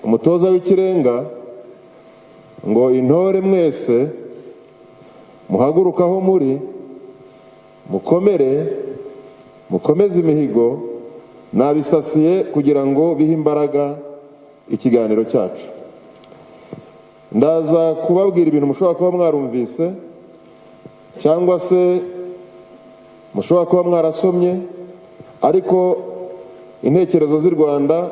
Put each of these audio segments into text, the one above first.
Umutoza w'Ikirenga, ngo intore mwese muhaguruke aho muri, mukomere, mukomeze imihigo. Nabisasiye kugira ngo bihe imbaraga ikiganiro cyacu. Ndaza kubabwira ibintu mushobora kuba mwarumvise cyangwa se mushobora kuba mwarasomye, ariko intekerezo z'i Rwanda,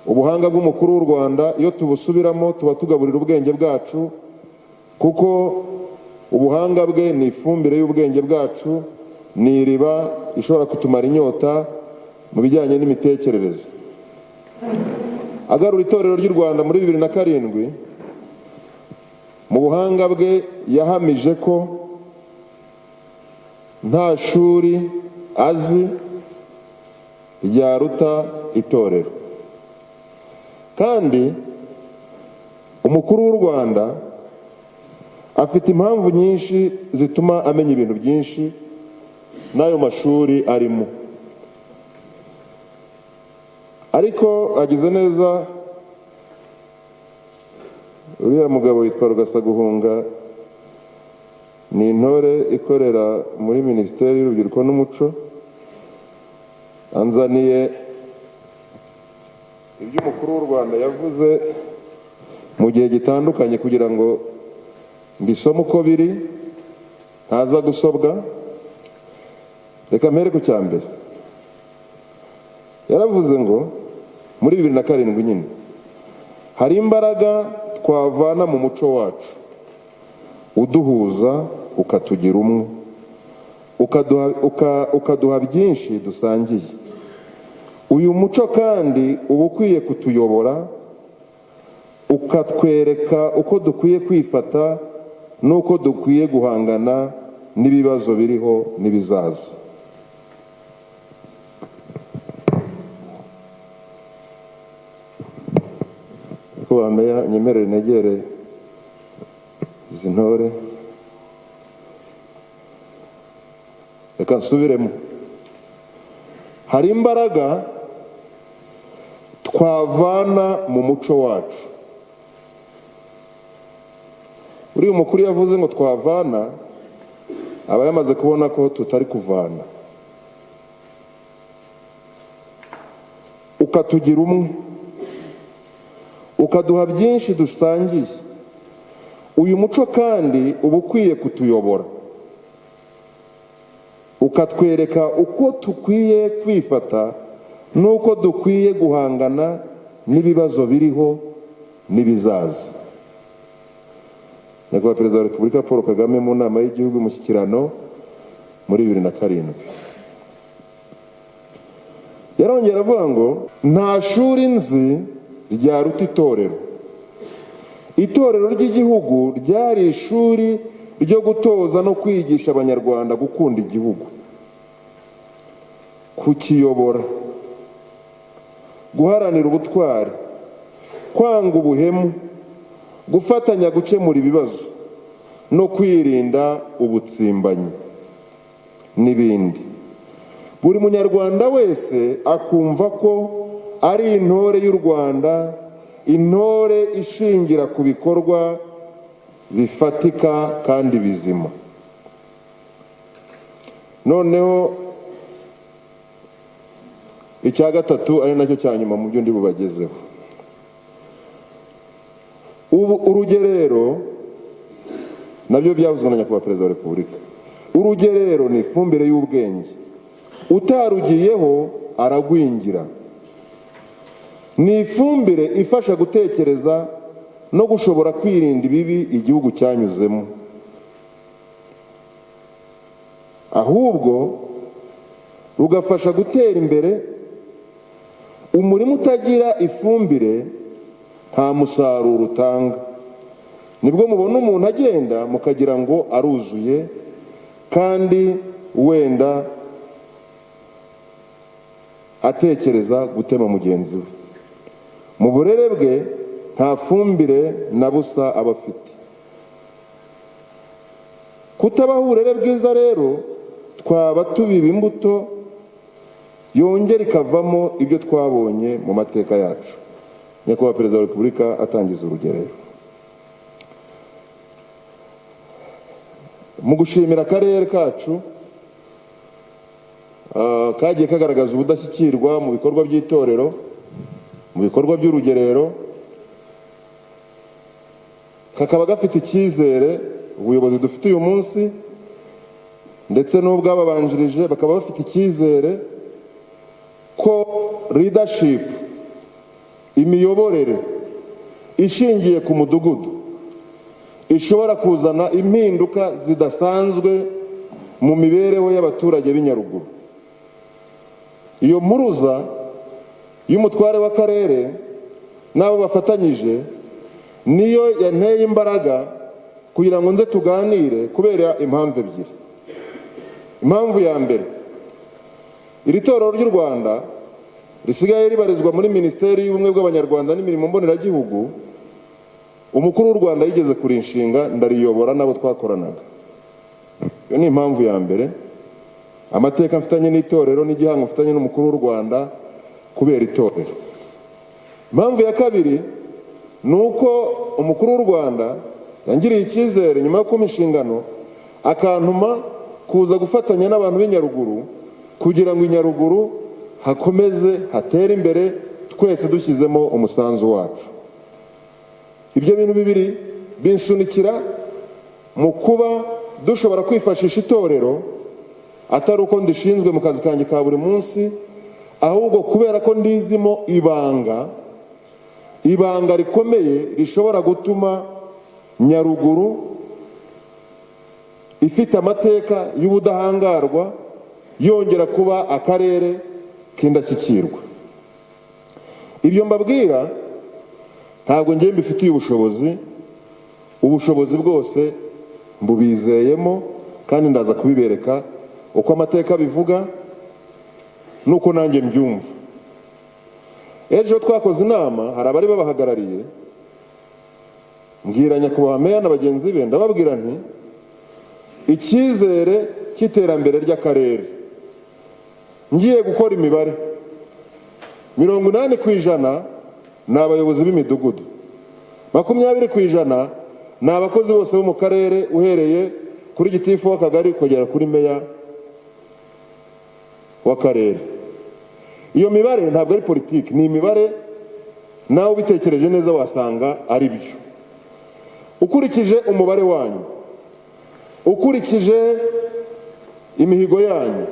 ubuhanga bw'umukuru w'u Rwanda, iyo tubusubiramo tuba tugaburira ubwenge bwacu, kuko ubuhanga bwe ni ifumbire y'ubwenge bwacu, ni iriba ishobora kutumara inyota mu bijyanye n'imitekerereze. Agarura itorero ry'u Rwanda muri 2007, mu buhanga bwe yahamije ko nta shuri azi ryaruta itorero. Kandi umukuru w'u Rwanda afite impamvu nyinshi zituma amenya ibintu byinshi n'ayo mashuri arimo. Ariko agize neza uriya mugabo witwa Rugasaguhunga, ni intore ikorera muri Minisiteri y'Urubyiruko n'Umuco, anzaniye ibyo umukuru w'u Rwanda yavuze mu gihe gitandukanye kugira ngo mbisome uko biri, ntaza gusobwa. Reka mpere ku cya mbere. Yaravuze ngo muri 2007 nyine: "Hari imbaraga twavana mu muco wacu uduhuza, ukatugira umwe, ukaduha byinshi dusangiye. Uyu muco kandi uba ukwiye kutuyobora, ukatwereka uko dukwiye kwifata n'uko dukwiye guhangana n'ibibazo biriho n'ibizaza." Nyakubahwa Meya, nyemerere negere izi ntore. Reka nsubiremo: hari imbaraga twavana mu muco wacu. Uriya mukuru yavuze ngo twavana, aba yamaze kubona ko tutari kuvana. Ukatugira umwe, ukaduha byinshi dusangiye. Uyu muco kandi uba ukwiye kutuyobora, ukatwereka uko dukwiye kwifata n'uko dukwiye guhangana n'ibibazo biriho n'ibizaza. Nyakubahwa Perezida wa Repubulika Paul Kagame, mu nama y'igihugu y'umushyikirano muri 2007, yarongera avuga ngo: "Nta shuri nzi ryaruta itorero. Itorero ry'igihugu ryari ishuri ryo gutoza no kwigisha Abanyarwanda gukunda igihugu, kukiyobora, guharanira ubutwari, kwanga ubuhemu, gufatanya gukemura ibibazo no kwirinda ubutsimbanyi n'ibindi. Buri Munyarwanda wese akumva ko ari intore y'u Rwanda, intore ishingira ku bikorwa bifatika kandi bizima." Noneho icya gatatu, ari nacyo cya nyuma mu byo ndi bubagezeho ubu: urugerero, nabyo byavuzwe na Nyakubahwa Perezida wa Repubulika, urugerero ni ifumbire y'ubwenge, utarugiyeho aragwingira. Ni ifumbire ifasha gutekereza no gushobora kwirinda ibibi igihugu cyanyuzemo, ahubwo rugafasha gutera imbere. Umurima utagira ifumbire nta musaruro utanga. Nibwo mubona umuntu agenda mukagira ngo aruzuye, kandi wenda atekereza gutema mugenzi we. Mu burere bwe nta fumbire na busa aba afite. Kutabaho uburere bwiza rero, twaba tubiba imbuto yongera ikavamo ibyo twabonye mu mateka yacu. Nyakubahwa Perezida wa Repubulika atangiza urugerero. Mu gushimira akarere kacu kagiye kagaragaza ubudashyikirwa mu bikorwa by'itorero, mu bikorwa by'urugerero, kakaba gafite icyizere ubuyobozi dufite uyu munsi ndetse n'ubwababanjirije, bakaba bafite icyizere ko leadership, imiyoborere ishingiye ku mudugudu ishobora kuzana impinduka zidasanzwe mu mibereho y'abaturage b'i Nyaruguru. Iyo mpuruza y'umutware w'akarere n'abo bafatanyije niyo yanteye imbaraga kugira ngo nze tuganire, kubera impamvu ebyiri. Impamvu ya mbere, iri torero ry'u Rwanda risigaye ribarizwa muri Minisiteri y'Ubumwe bw'Abanyarwanda n'imirimo mboneragihugu, umukuru w'u Rwanda yigeze kurinshinga ndariyobora n'abo twakoranaga. Iyo ni impamvu ya mbere, amateka mfitanye n'itorero n'igihango mfitanye n'umukuru w'u Rwanda kubera itorero. Impamvu ya kabiri ni uko umukuru w'u Rwanda yangiriye icyizere nyuma yo kumpa inshingano, akantuma kuza gufatanya n'abantu b'i Nyaruguru kugira ngo i Nyaruguru hakomeze hatere imbere, twese dushyizemo umusanzu wacu. Ibyo bintu bibiri binsunikira mu kuba dushobora kwifashisha itorero, atari uko ndishinzwe mu kazi kanjye ka buri munsi, ahubwo kubera ko ndizimo ibanga, ibanga rikomeye rishobora gutuma Nyaruguru ifite amateka y'ubudahangarwa yongera kuba akarere k'indashyikirwa. Ibyo mbabwira ntabwo ngiye mbifitiye ubushobozi, ubushobozi bwose mbubizeyemo, kandi ndaza kubibereka uko amateka bivuga nuko nanjye mbyumva. Ejo twakoze inama, hari abari babahagarariye, mbwira nyakubahwa meya na bagenzi be, ndababwira nti icyizere cy'iterambere ry'akarere, ngiye gukora imibare, 80% ni abayobozi b'imidugudu, 20% ni abakozi bose bo mu karere, uhereye kuri gitifu w'akagari kugera kuri meya w'akarere. Iyo mibare ntabwo ari politiki, ni imibare nawe ubitekereje neza wasanga ari byo. Ukurikije umubare wanyu, ukurikije imihigo yanyu,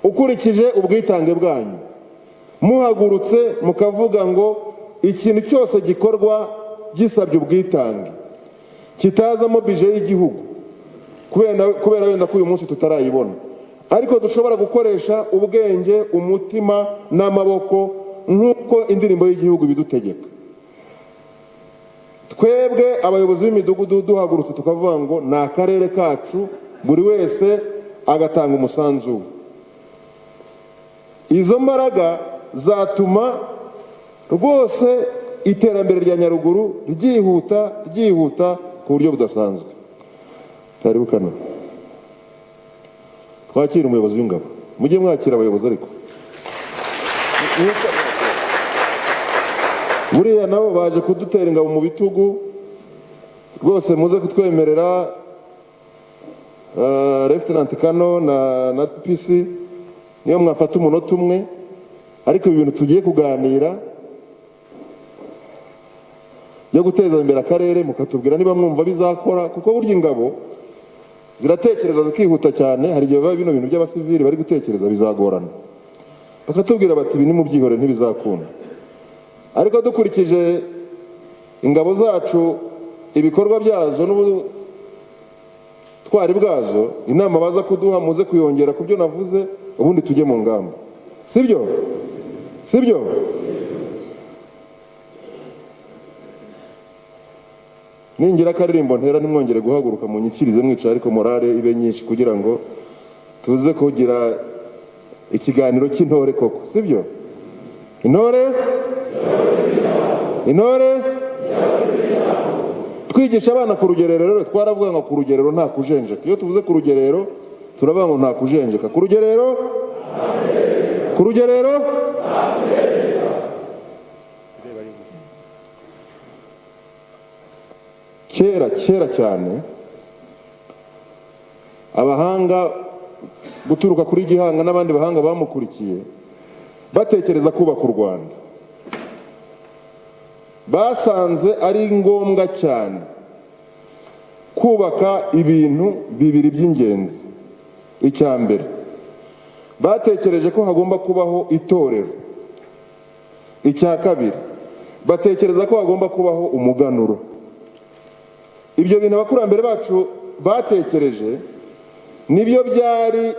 ukurikije ubwitange bwanyu, muhagurutse mukavuga ngo ikintu cyose gikorwa gisabye ubwitange kitazamo bije y'igihugu, kubera wenda ko uyu munsi tutarayibona, ariko dushobora gukoresha ubwenge, umutima n'amaboko nk'uko indirimbo y'igihugu ibidutegeka. Twebwe abayobozi b'imidugudu duhagurutse tukavuga ngo ni akarere kacu, buri wese agatanga umusanzu we, izo mbaraga zatuma rwose iterambere rya Nyaruguru ryihuta, ryihuta ku buryo budasanzwe. Karibu kano twakira umuyobozi w'ingabo. Mujye mwakira abayobozi, ariko buriya nabo baje kudutera ingabo mu bitugu rwose. Muze kutwemerera, Lieutenant Kano na PC, niyo mwafata umunota umwe, ariko ibi bintu tugiye kuganira byo guteza imbere akarere, mukatubwira niba mwumva bizakora, kuko burya ingabo ziratekereza zikihuta cyane. Hari igihe biba bino bintu by'abasivili bari gutekereza bizagorana, bakatubwira bati ibi nimubyihore ntibizakunda. Ariko dukurikije ingabo zacu, ibikorwa byazo n'ubutwari bwazo, inama baza kuduha muze kuyongera ku byo navuze, ubundi tujye mu ngamba. Sibyo? Sibyo? Ningira akaririmbo ntera ntimwongere guhaguruka, munyikirize mwicaye, ariko morale ibe nyinshi kugira ngo tuze kugira ikiganiro cy'intore koko. Sibyo? Intore, intore. Twigisha abana ku rugerero rero twaravuga ngo ku rugerero nta kujenjeka. Iyo tuvuze ku rugerero turavuga ngo nta kujenjeka. Ku rugerero, ku rugerero. Kera kera cyane, abahanga guturuka kuri Gihanga n'abandi bahanga bamukurikiye, batekereza kubaka u Rwanda, basanze ari ngombwa cyane kubaka ibintu bibiri by'ingenzi. Icya mbere, batekereje ko hagomba kubaho itorero. Icya kabiri, batekereza ko hagomba kubaho umuganuro. Ibyo bintu abakurambere bacu batekereje nibyo byari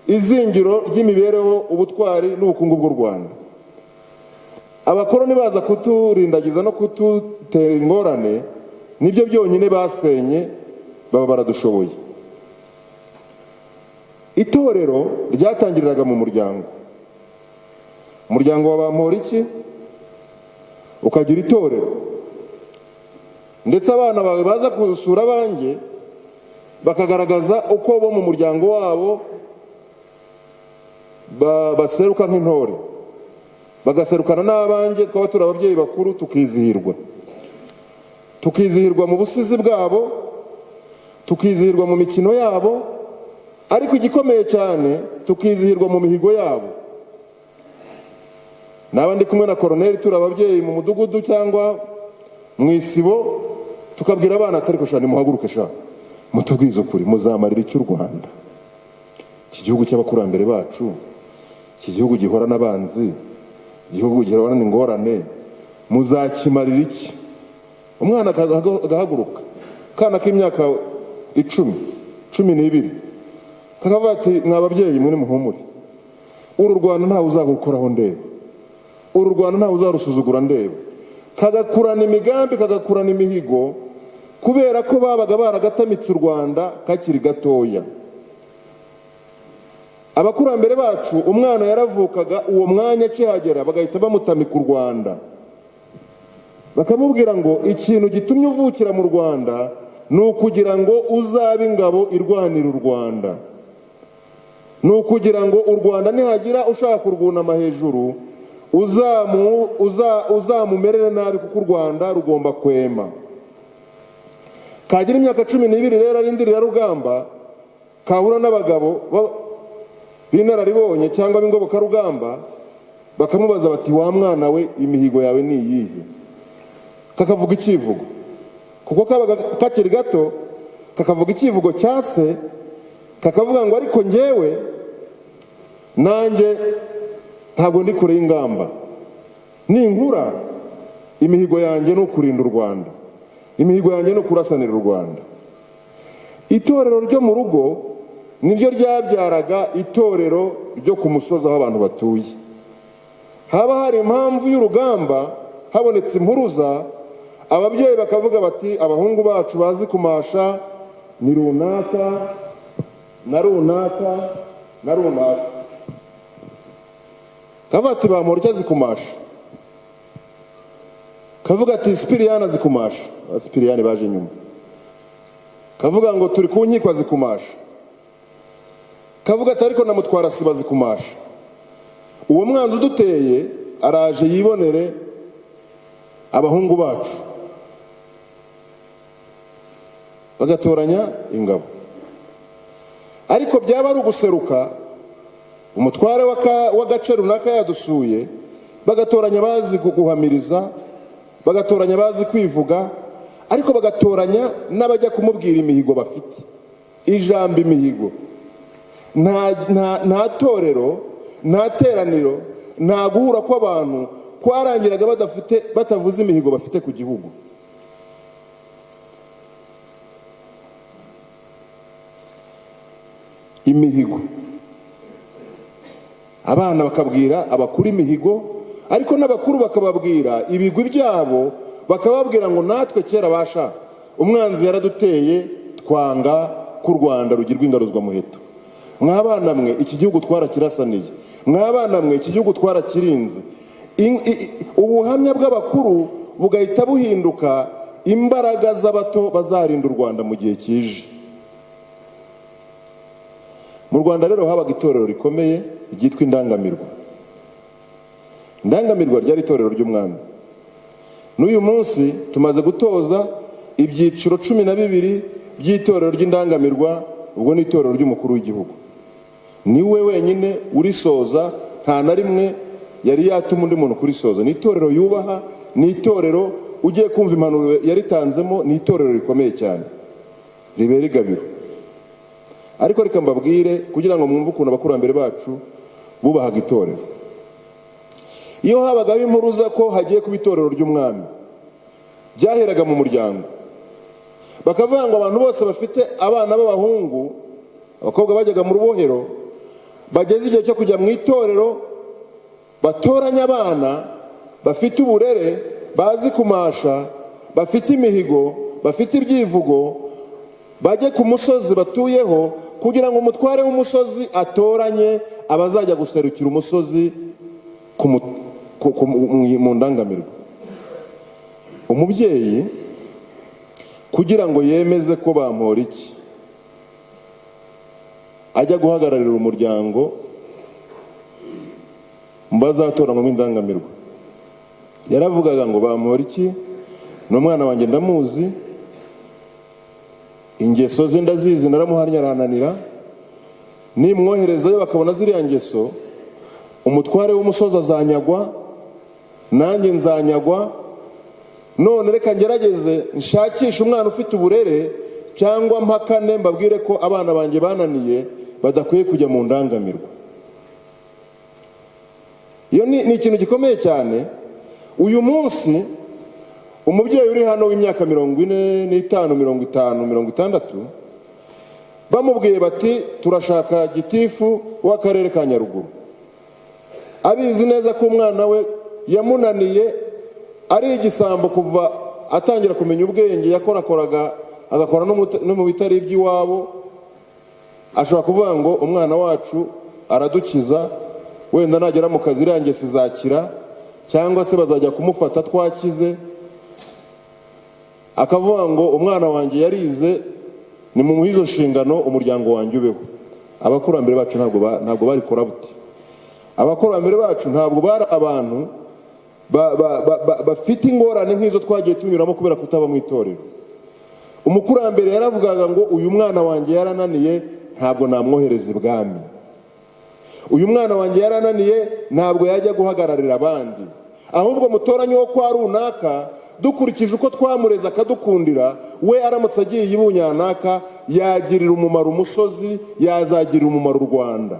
izingiro ry'imibereho, ubutwari n'ubukungu bw'u Rwanda. Abakoroni baza kuturindagiza no kudutera ingorane, nibyo byonyine basenye, baba baradushoboye. Itorero ryatangiriraga mu muryango, umuryango wa Bamporiki ukagira itorero, ndetse abana bawe baza gusura abanjye bakagaragaza uko bo mu muryango wabo baseruka nk'intore, bagaserukana n'abanjye. Twaba turi ababyeyi bakuru, tukizihirwa, tukizihirwa mu busizi bwabo, tukizihirwa mu mikino yabo, ariko igikomeye cyane, tukizihirwa mu mihigo yabo. Naba ndi kumwe na koroneri, turi ababyeyi mu mudugudu cyangwa mu isibo, tukabwira abana atari sha, nimuhaguruke sha, mutubwize ukuri, muzamarira icyo u Rwanda, iki gihugu cy'abakurambere bacu, iki gihugu gihorana abanzi, igihugu gihorana ingorane, muzakimarira iki? Umwana agahaguruka, akana k'imyaka 10, 12, kakavuga ati: "Mwa babyeyi mwe, muhumure, uru Rwanda ntawe uzarukoraho ndeba, uru Rwanda ntawe uzarusuzugura ndeba." Kagakurana imigambi, kagakurana imihigo, kubera ko babaga baragatamitse u Rwanda kakiri gatoya. Abakurambere bacu, umwana yaravukaga, uwo mwanya akihagera bagahita bamutamika u Rwanda, bakamubwira ngo: "Ikintu gitumye uvukira mu Rwanda ni ukugira ngo uzabe ingabo irwanira u Rwanda, ni ukugira ngo u Rwanda nihagira ushaka kurwunama hejuru uzamumerere nabi, kuko u Rwanda rugomba kwema." Kagira imyaka 12 rero, arindirira rugamba, kahura n'abagabo b'inararibonye cyangwa b'ingobokarugamba, bakamubaza bati: "Wa mwana we, imihigo yawe ni iyihe?" Kakavuga icyivugo, kuko kabaga kakiri gato, kakavuga icyivugo cya se, kakavuga ngo: "Ariko njyewe nanjye ntabwo ndi kure y'ingamba, ninkura imihigo yanjye ni ukurinda u Rwanda, imihigo yanjye ni ukurasanira u Rwanda." Itorero ryo mu rugo niryo ryabyaraga itorero ryo ku musozi aho abantu batuye. Haba hari impamvu y'urugamba, habonetse impuruza, ababyeyi bakavuga bati: "Abahungu bacu bazi kumasha ni runaka na runaka na runaka." Kavuga ati: "Bamporiki azi kumasha." Kavuga ati: "Sipiriyani azi kumasha." Sipiriyani baje nyuma. Kavuga ngo: "Turi ku nkiko azi kumasha." Kavuga ati: "Ariko na Mutwara sibo azi kumasha. Uwo mwanzi uduteye araje yibonere abahungu bacu." Bagatoranya ingabo. Ariko byaba ari uguseruka, umutware w'agace runaka yadusuye, bagatoranya abazi guhamiriza, bagatoranya abazi kwivuga, ariko bagatoranya n'abajya kumubwira imihigo bafite. Ijambo imihigo, nta torero, nta teraniro, nta guhura kw'abantu kwarangiraga badafite, batavuze imihigo bafite ku gihugu. Imihigo, abana bakabwira abakuru imihigo, ariko n'abakuru bakababwira ibigwi byabo, bakababwira ngo: "Natwe kera basha umwanzi yaraduteye, twanga ko u Rwanda rugirwa ingaruzwamuheto. Mwabana mwe, iki gihugu twarakirasaniye. Mwabana mwe, iki gihugu twarakirinze." Ubuhamya bw'abakuru bugahita buhinduka imbaraga z'abato bazarinda u Rwanda mu gihe kije. Mu Rwanda rero habaga itorero rikomeye ryitwa Indangamirwa. Indangamirwa ryari itorero ry'umwami. N'uyu munsi tumaze gutoza ibyiciro 12 by'itorero ry'indangamirwa. Ubwo ni itorero ry'umukuru w'igihugu, niwe wenyine urisoza, nta na rimwe yari yatuma undi muntu kurisoza. Ni itorero yubaha, ni itorero ugiye kumva impanuro yaritanzemo, ni itorero rikomeye cyane ribera igabiro. Ariko reka mbabwire, kugira ngo mwumve ukuntu abakurambere bacu bubahaga itorero. Iyo habagaho impuruza ko hagiye kuba itorero ry'umwami, byaheraga mu muryango, bakavuga ngo abantu bose bafite abana b'abahungu, abakobwa bajyaga mu rubohero, bageze igihe cyo kujya mu itorero, batoranya abana bafite uburere, bazi kumasha, bafite imihigo, bafite ibyivugo, bajye ku musozi batuyeho kugira ngo umutware w'umusozi atoranye abazajya guserukira umusozi mu ndangamirwa. Umubyeyi kugira ngo yemeze ko Bamporiki ajya guhagararira umuryango mu bazatoranywa indangamirwa, yaravugaga ngo: "Bamporiki ni umwana wanjye, ndamuzi, ingeso ze ndazizi, naramuhannye arananira. Nimwoherezayo bakabona ziriya ngeso, umutware w'umusozi azanyagwa, nanjye nzanyagwa. None reka ngerageze nshakishe umwana ufite uburere, cyangwa mpakane mbabwire ko abana banjye bananiye, badakwiye kujya mu ndangamirwa." Iyo ni ikintu gikomeye cyane. Uyu munsi umubyeyi uri hano w'imyaka 45, 50, 60, bamubwiye bati: "Turashaka gitifu w'akarere ka Nyaruguru," abizi neza ko umwana we yamunaniye, ari igisambo kuva atangira kumenya ubwenge, yakorakoraga agakora no mu bitari iby'iwabo, ashobora kuvuga ngo: "Umwana wacu aradukiza, wenda nagera mu kazi iriya ngeso izakira, cyangwa se bazajya kumufata twakize." Akavuga ngo: "Umwana wanjye yarize, ni mu izo nshingano, umuryango wanjye ubeho." Abakurambere bacu ntabwo bari corrupt. Abakurambere bacu ntabwo bari abantu bafite ingorane nk'izo twagiye tunyuramo kubera kutaba mu itorero. Umukurambere yaravugaga ngo: "Uyu mwana wanjye yarananiye, ntabwo namwohereza ibwami. Uyu mwana wanjye yarananiye, ntabwo yajya guhagararira abandi. Ahubwo mutoranye uwo kwa runaka, dukurikije uko twamureze akadukundira, we aramutse agiye i Bunyanaka yagirira umumaro umusozi, yazagirira umumaro u Rwanda.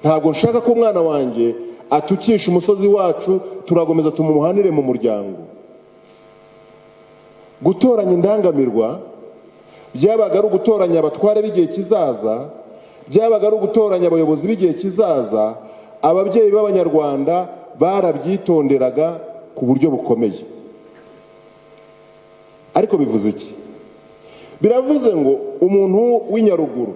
Ntabwo nshaka ko umwana wanjye atukisha umusozi wacu, turakomeza tumuhanire mu muryango." Gutoranya indangamirwa byabaga ari ugutoranya abatware b'igihe kizaza, byabaga ari ugutoranya abayobozi b'igihe kizaza. Ababyeyi b'Abanyarwanda barabyitonderaga ku buryo bukomeye. Ariko bivuze iki? Biravuze ngo umuntu w'inyaruguru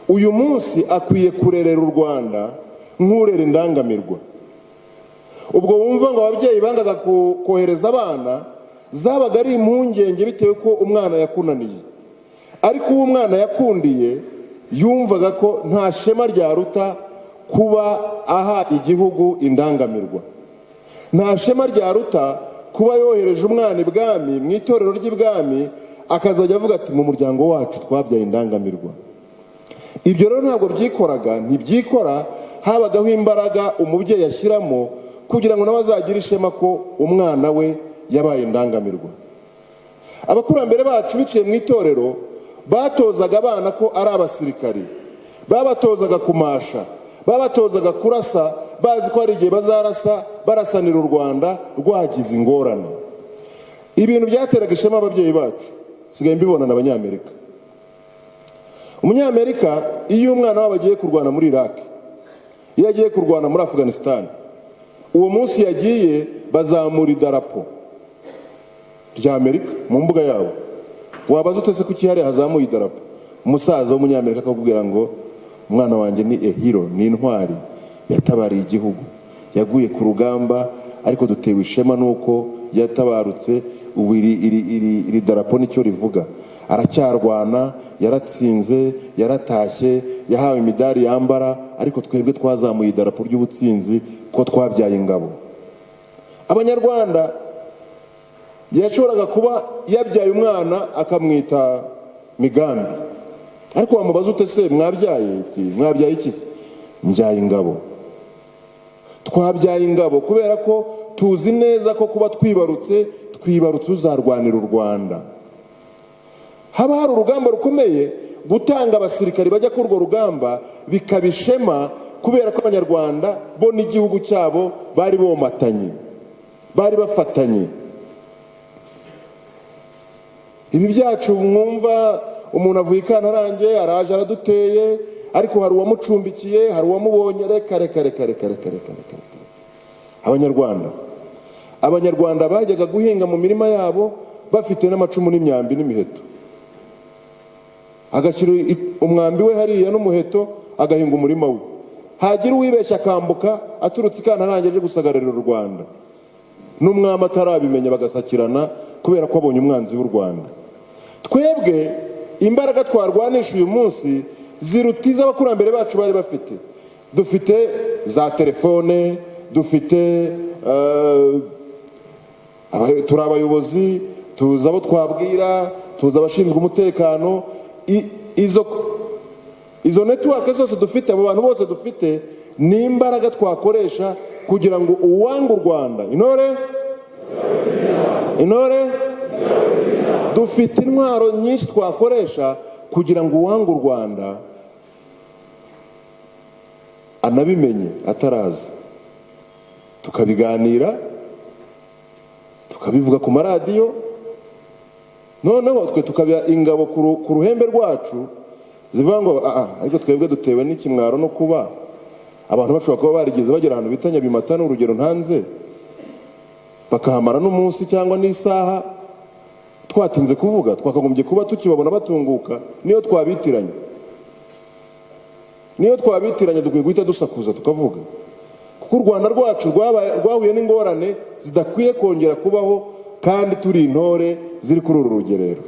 uyu munsi akwiye kurerera u Rwanda nk'urera indangamirwa. Ubwo wumva ngo ababyeyi bangaga kohereza abana, zabaga ari impungenge bitewe ko umwana yakunaniye. Ariko uwo umwana yakundiye yumvaga ko nta shema ryaruta kuba aha igihugu indangamirwa, nta shema ryaruta kuba yohereje umwana ibwami, mu itorero ry'ibwami, akazajya avuga ati: "Mu muryango wacu twabyaye indangamirwa." Ibyo rero ntabwo byikoraga, ntibyikora. Habagaho imbaraga umubyeyi ashyiramo kugira ngo nawe azagire ishema ko umwana we yabaye indangamirwa. Abakurambere bacu biciye mu itorero batozaga abana ko ari abasirikari, babatozaga kumasha, babatozaga kurasa, bazi ko hari igihe bazarasa barasanira u Rwanda rwagize ingorane. Ibintu byateraga ishema ababyeyi bacu sigaye mbibona abanyamerika. Umunyamerika, iyo umwana wabo agiye kurwana muri Iraq, iyo agiye kurwana muri Afghanistan, uwo munsi yagiye bazamura idarapo rya Amerika mu mbuga yabo. Wabaza utese kuki hariya hazamuye idarapo? Umusaza w'Umunyamerika akakubwira ngo: "Umwana wanjye ni a hero, ni intwari, yatabariye igihugu, yaguye ku rugamba, ariko dutewe ishema n'uko yatabarutse. Ubu iri darapo nicyo rivuga, aracyarwana, yaratsinze, yaratashye, yahawe imidari yambara, ariko twebwe twazamuye idarapo ry'ubutsinzi ko twabyaye ingabo." Abanyarwanda Yashoboraga kuba yabyaye umwana akamwita Migambi, ariko wamubaza ute se mwabyaye? Iti mwabyaye iki se? Mbyaye ingabo. Twabyaye ingabo kubera ko tuzi neza ko kuba twibarutse, twibarutse uzarwanira u Rwanda. Haba hari urugamba rukomeye, gutanga abasirikari bajya kuri urwo rugamba bikaba ishema, kubera ko Abanyarwanda bo n'igihugu cyabo bari bomatanye, bari bafatanye. Ibi byacu mwumva, umuntu avuye i Kantarange araje araduteye, ariko hari uwamucumbikiye, hari uwamubonye. Reka reka reka reka reka reka reka reka! Abanyarwanda bajyaga guhinga mu mirima yabo bafite n'amacumu n'imyambi n'imiheto, agashyira umwambi we hariya n'umuheto, agahinga umurima we. Hagira uwibeshya akambuka aturutse i Kantarange aje gusagarira u Rwanda, n'umwami atarabimenya, bagasakirana kubera ko abonye umwanzi w'u Rwanda. Twebwe imbaraga twarwanisha uyu munsi ziruta iz'abakurambere bacu bari bafite. Dufite za telefone, dufite turi abayobozi, tuzi abo twabwira, tuzi abashinzwe umutekano. Izo network zose dufite, abo bantu bose dufite, ni imbaraga twakoresha kugira ngo uwanga u Rwanda. Intore, intore! Dufite intwaro nyinshi twakoresha kugira ngo uwanga u Rwanda anabimenye ataraza, tukabiganira, tukabivuga ku maradiyo, noneho twe tukaba ingabo ku ruhembe rwacu zivuga ngo ah, ariko twebwe dutewe n'ikimwaro no kuba abantu bashobora kuba barigeze bagera ahantu bita Nyabimata, ni urugero ntanze, bakahamara n'umunsi cyangwa n'isaha. Twatinze kuvuga, twakagombye kuba tukibabona batunguka. Niyo twabitiranya, dukwiye guhita dusakuza tukavuga, kuko u Rwanda rwacu rwahuye n'ingorane zidakwiye kongera kubaho, kandi turi intore ziri kuri uru rugerero.